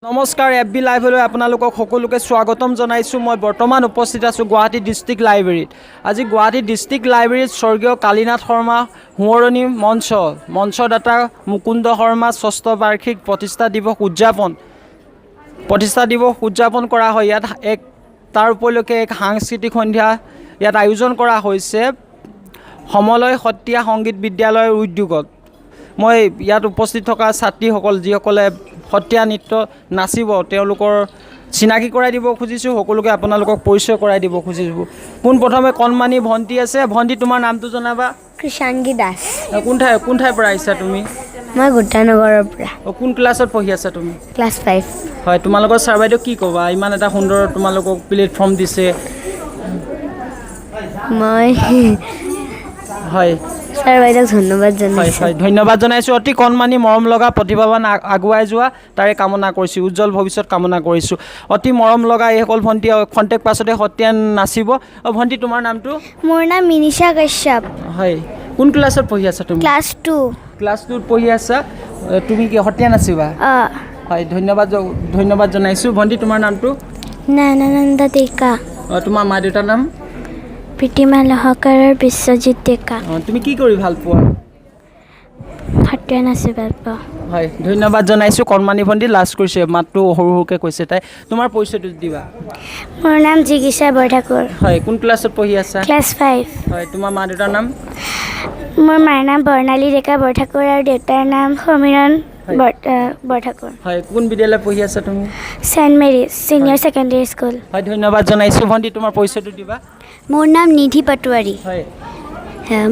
নমস্কাৰ, F B লাইভলৈ আপোনালোকক সকলোকে স্বাগতম জনাইছোঁ। মই বৰ্তমান উপস্থিত আছোঁ গুৱাহাটী ডিষ্ট্ৰিক্ট লাইব্ৰেৰীত। আজি গুৱাহাটী ডিষ্ট্ৰিক্ট লাইব্ৰেৰীত স্বৰ্গীয় কালীনাথ শৰ্মা সোঁৱৰণী মঞ্চ, মঞ্চদাতা মুকুন্দ শৰ্মা ষষ্ঠ বাৰ্ষিক প্ৰতিষ্ঠা দিৱস উদযাপন কৰা হয়। ইয়াত এক তাৰ উপলক্ষে এক সাংস্কৃতিক সন্ধ্যা ইয়াত আয়োজন কৰা হৈছে সমলয় সত্ৰীয়া সংগীত বিদ্যালয়ৰ উদ্যোগত। মই ইয়াত উপস্থিত থকা ছাত্ৰীসকল, যিসকলে সত্ৰীয়া নৃত্য নাচিব, তেওঁলোকৰ চিনাকি কৰাই দিব খুজিছোঁ। সকলোকে আপোনালোকক পৰিচয় কৰাই দিব খুজিছোঁ। পোনপ্ৰথমে কণমানি ভণ্টি আছে। ভণ্টি, তোমাৰ নামটো জনাবা। কৃষাংগী দাস। কোন ঠাইৰ পৰা আহিছা তুমি? মই গোটানগৰৰ পৰা। অ, কোন ক্লাছত পঢ়ি আছা তুমি? ক্লাছ 5। হয়, তোমালোকৰ ছাৰ বাইদেউ কি ক'বা? ইমান এটা সুন্দৰ তোমালোকক প্লেটফৰ্ম দিছে। মই ছাৰ বাইদেউক ধন্যবাদ জনাইছোঁ। হয়, ধন্যবাদ জনাইছোঁ। অতি কণমানি, মৰম লগা, প্ৰতিভাৱান, আগুৱাই যোৱা তাৰে কামনা কৰিছোঁ। উজ্জ্বল ভৱিষ্যত কামনা কৰিছোঁ। অতি মৰম লগা এইসকল ভণ্টি খন্তেক পাছতে সত্ৰীয়া নাচিব। অ ভণ্টি, তোমাৰ নামটো? মোৰ নাম মিনিষা কাশ্যপ। হয়, কোন ক্লাছত পঢ়ি আছা তুমি? ক্লাছ 2। ক্লাছ 2ত পঢ়ি আছা। তুমি কি সত্ৰীয়া নাচিবা? অঁ। হয়, ধন্যবাদ জনাইছোঁ। ভণ্টি, তোমাৰ নামটো? নয়নানন্দ ডেকা। অঁ, তোমাৰ মা দেউতাৰ নাম? প্ৰীতিমা লহকৰ আৰু বিশ্বজিৎ ডেকা। অঁ, তুমি কি কৰি ভাল পোৱা? সত্ৰীয়া নাচি ভাল পাওঁ। হয়, ধন্যবাদ জনাইছোঁ। কণমানি ভণ্টি, লাজ কৰিছে, মাতটো সৰু সৰুকৈ কৈছে তাই। তোমাৰ পৰিচয়টো দিবা। মোৰ নাম জিগিষা বৰঠাকুৰ। হয়, কোন ক্লাছত পঢ়ি আছা? ক্লাছ 5। হয়, তোমাৰ মা দেউতাৰ নাম? মোৰ মাৰ নাম বৰ্ণালী ডেকা বৰঠাকুৰ আৰু দেউতাৰ নাম সমীৰণ বৰঠাকুৰ। হয়, কোন বিদ্যালয়ত পঢ়ি আছা তুমি? Saint Mary's senior secondary school. হয়, ধন্যবাদ জনাইছোঁ। ভণ্টি, তোমাৰ পৰিচয়টো দিবা। মোৰ নাম নিধি পাটোৱাৰী।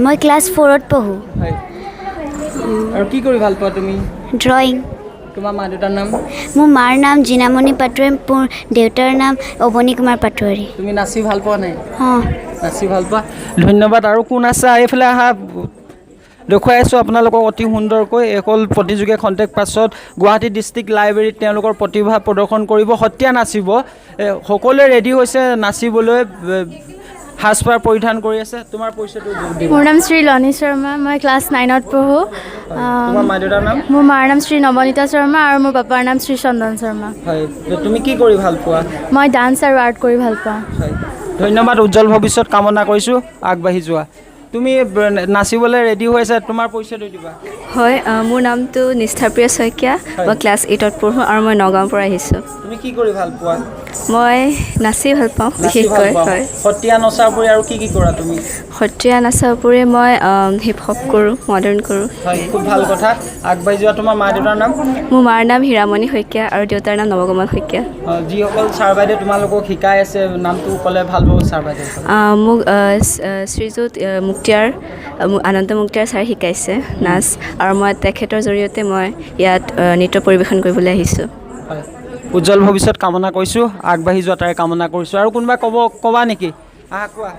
মই ক্লাছ 4ত পঢ়োঁ। হয়, আৰু কি কৰি ভাল পোৱা তুমি? ড্ৰয়িং। তোমাৰ মা দেউতাৰ নাম? মোৰ মাৰ নাম জিনামণি পাটোৱাৰী, মোৰ দেউতাৰ নাম অৱনী কুমাৰ পাটোৱাৰী। তুমি নাচি ভাল পোৱা নাই? অঁ। নাচি ভাল পোৱা। ধন্যবাদ। আৰু কোন আছে? এইফালে আহা। দেখুৱাই আছোঁ আপোনালোকক অতি সুন্দৰকৈ। এইসকল প্ৰতিযোগীয়ে খন্তেক পাছত গুৱাহাটী ডিষ্ট্ৰিক্ট লাইব্ৰেৰীত তেওঁলোকৰ প্ৰতিভা প্ৰদৰ্শন কৰিব, সত্ৰীয়া নাচিব। সকলোৱে ৰেডি হৈছে নাচিবলৈ, সাজপাৰ পৰিধান কৰি আছে। তোমাৰ পৰিচয়টো দিবা। মোৰ নাম শ্ৰী লনী শৰ্মা, মই ক্লাছ 9ত পঢ়োঁ। তোমাৰ মা দেউতাৰ নাম? মোৰ মাৰ নাম শ্ৰী নৱনীতা শৰ্মা আৰু মোৰ পাপাৰ নাম শ্ৰী চন্দন শৰ্মা। হয়, তুমি কি কৰি ভাল পোৱা? মই ডান্স আৰু আৰ্ট কৰি ভাল পাওঁ। হয়, ধন্যবাদ। উজ্জ্বল ভৱিষ্যত কামনা কৰিছোঁ, আগবাঢ়ি যোৱা। তুমি নাচিবলৈ ৰেডি হৈ আছা, তোমাৰ পৰিচয়টো দিবা। হয়, মোৰ নামটো নিষ্ঠাপ্ৰিয়া শইকীয়া। মই ক্লাছ 8ত পঢ়োঁ আৰু মই নগাঁৱৰ পৰা আহিছোঁ। তুমি কি কৰি ভাল পোৱা? মই নাচি ভাল পাওঁ। নাচি ভাল বিশেষকৈ। পোৱা? হয়। সত্ৰীয়া নচাৰ উপৰি আৰু কি কি কৰা তুমি? সত্ৰীয়া নাচাৰ উপৰি মই হিপ হপ কৰোঁ, মডাৰ্ণ কৰোঁ। হয়, খুব ভাল কথা, আগবাঢ়ি যোৱা। তোমাৰ মা দেউতাৰ নাম? মোৰ মাৰ নাম হীৰামণি শইকীয়া আৰু দেউতাৰ নাম নৱকমল শইকীয়া। যিসকল ছাৰ বাইদেউ তোমালোকক শিকাই আছে, নামটো ক'লে ভাল পাব ছাৰ বাইদেউ। মোক শ্ৰীযুত মুক্তিয়াৰ আনন্দ মুক্তিয়াৰ ছাৰে শিকাইছে নাচ আৰু মই তেখেতৰ জৰিয়তে মই ইয়াত নৃত্য পৰিৱেশন কৰিবলৈ আহিছোঁ। হয়, উজ্জ্বল ভৱিষ্যত কামনা কৰিছোঁ, আগবাঢ়ি যোৱা তাৰে কামনা কৰিছোঁ। আৰু কোনোবা ক'বা নেকি? আহা, কোৱা।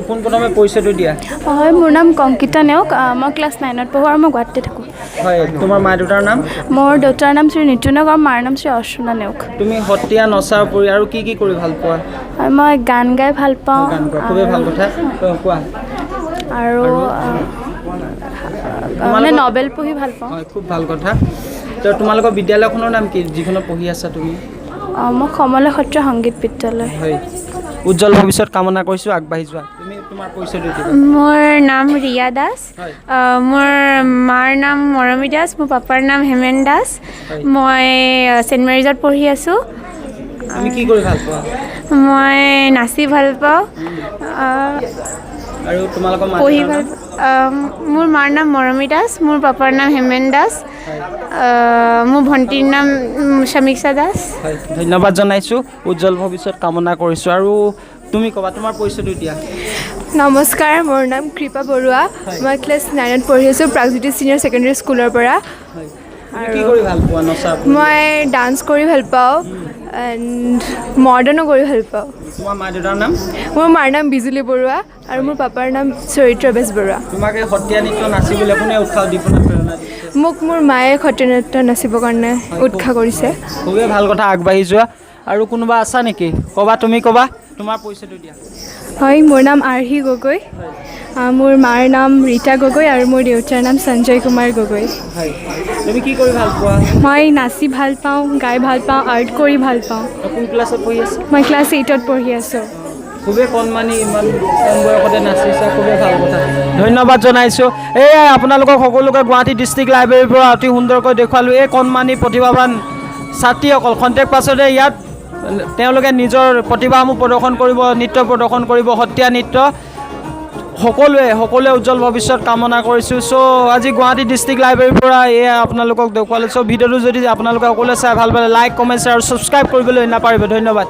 পোনপ্ৰথমে পৰিচয়টো দিয়া। হয়, মোৰ নাম কংকিতা নেওগ। মই ক্লাছ 9ত পঢ়োঁ আৰু মই গুৱাহাটীতে থাকোঁ। হয়, তোমাৰ মা দেউতাৰ নাম? মোৰ দেউতাৰ নাম শ্ৰী নিতু নেওগ আৰু মাৰ নাম শ্ৰী অৰ্চনা নেওগ। তুমি সত্ৰীয়া নচাৰ উপৰি আৰু কি কি কৰি ভাল পোৱা? আৰু মই গান গাই ভাল পাওঁ। গান গোৱা, খুবেই ভাল কথা। কোৱা। আৰু মানে নবেল পঢ়ি ভাল পাওঁ। হয়, খুব ভাল কথা। তো তোমালোকৰ বিদ্যালয়খনৰ নাম কি, যিখনত পঢ়ি আছা তুমি? মই সমলয় সত্ৰ সংগীত বিদ্যালয়। হয়, উজ্জ্বল ভৱিষ্যত কামনা কৰিছোঁ, আগবাঢ়ি যোৱা। তুমি তোমাৰ পৰিচয়টো দিবা। মোৰ নাম ৰিয়া দাস। মোৰ মাৰ নাম মৰমী দাস, মোৰ পাপাৰ নাম হেমেন দাস। মই ছেইণ্ট মেৰিজত পঢ়ি আছোঁ। তুমি কি কৰি ভাল পোৱা? মই নাচি ভাল পাওঁ। আৰু তোমালোকৰ মা পঢ়ি দেউতাৰ ভাল নাম? মোৰ মাৰ নাম মৰমী দাস, মোৰ পাপাৰ নাম হেমেন দাস, মোৰ ভণ্টিৰ নাম সমীক্ষা দাস। হয়, ধন্যবাদ জনাইছোঁ। উজ্জ্বল ভৱিষ্যত কামনা কৰিছোঁ। আৰু তুমি ক'বা, তোমাৰ পৰিচয়টো দিয়া। নমস্কাৰ, মোৰ নাম কৃপা বৰুৱা। মই ক্লাছ 9ত পঢ়ি আছোঁ, প্ৰাগজ্যোতিষ ছিনিয়ৰ ছেকেণ্ডেৰী স্কুলৰ পৰা। হয়, তুমি কি কৰি ভাল পোৱা নচা? মই ডান্স কৰি ভাল পাওঁ এণ্ড মডাৰ্ণো কৰি ভাল পাওঁ। তোমাৰ মা দেউতাৰ নাম? মোৰ মাৰ নাম বিজুলী বৰুৱা আৰু মোৰ পাপাৰ নাম চৰিত্ৰ বেজ বৰুৱা। তোমাক এই সত্ৰীয়া নৃত্য নাচিবলৈ কোনে উৎসাহ দি পেলাই প্ৰেৰণা দিছে? মোক মোৰ মায়ে সত্ৰীয়া নৃত্য নাচিবৰ কাৰণে উৎসাহ কৰিছে। খুবেই ভাল কথা, আগবাঢ়ি যোৱা। আৰু কোনোবা আছা নেকি? ক'বা, তুমি ক'বা। তোমাৰ পৰিচয়টো দিয়া। হয়, মোৰ নাম আৰ্হি গগৈ। মোৰ মাৰ নাম ৰীতা গগৈ আৰু মোৰ দেউতাৰ নাম সঞ্জয় কুমাৰ গগৈ। হয়, তুমি কি কৰি ভাল পোৱা? মই নাচি ভাল পাওঁ, গাই ভাল পাওঁ, আৰ্ট কৰি ভাল পাওঁ। কোন ক্লাছত পঢ়ি আছা? মই ক্লাছ 8ত পঢ়ি আছোঁ। খুবেই কণমানি, ইমান কম বয়সতে নাচিছা, খুবেই ভাল কথা, ধন্যবাদ জনাইছোঁ। এয়াই আপোনালোকক সকলোকে গুৱাহাটী ডিষ্ট্ৰিক্ট লাইব্ৰেৰীৰ পৰা অতি সুন্দৰকৈ দেখুৱালোঁ এই কণমানি প্ৰতিভাৱান ছাত্ৰীসকল। খন্তেক পাছতে ইয়াত তেওঁলোকে নিজৰ প্ৰতিভাসমূহ প্ৰদৰ্শন কৰিব, নৃত্য প্ৰদৰ্শন কৰিব, সত্ৰীয়া নৃত্য। সকলোৱে উজ্জ্বল ভৱিষ্যত কামনা কৰিছোঁ। চ' আজি গুৱাহাটী ডিষ্ট্ৰিক্ট লাইব্ৰেৰীৰ পৰা এয়া আপোনালোকক দেখুৱালোঁ। চ' ভিডিঅ'টো যদি আপোনালোকে সকলোৱে চাই ভাল পালে লাইক, কমেণ্ট, শ্বেয়াৰ আৰু ছাবস্ক্ৰাইব কৰিবলৈ নাপাহৰিব। ধন্যবাদ।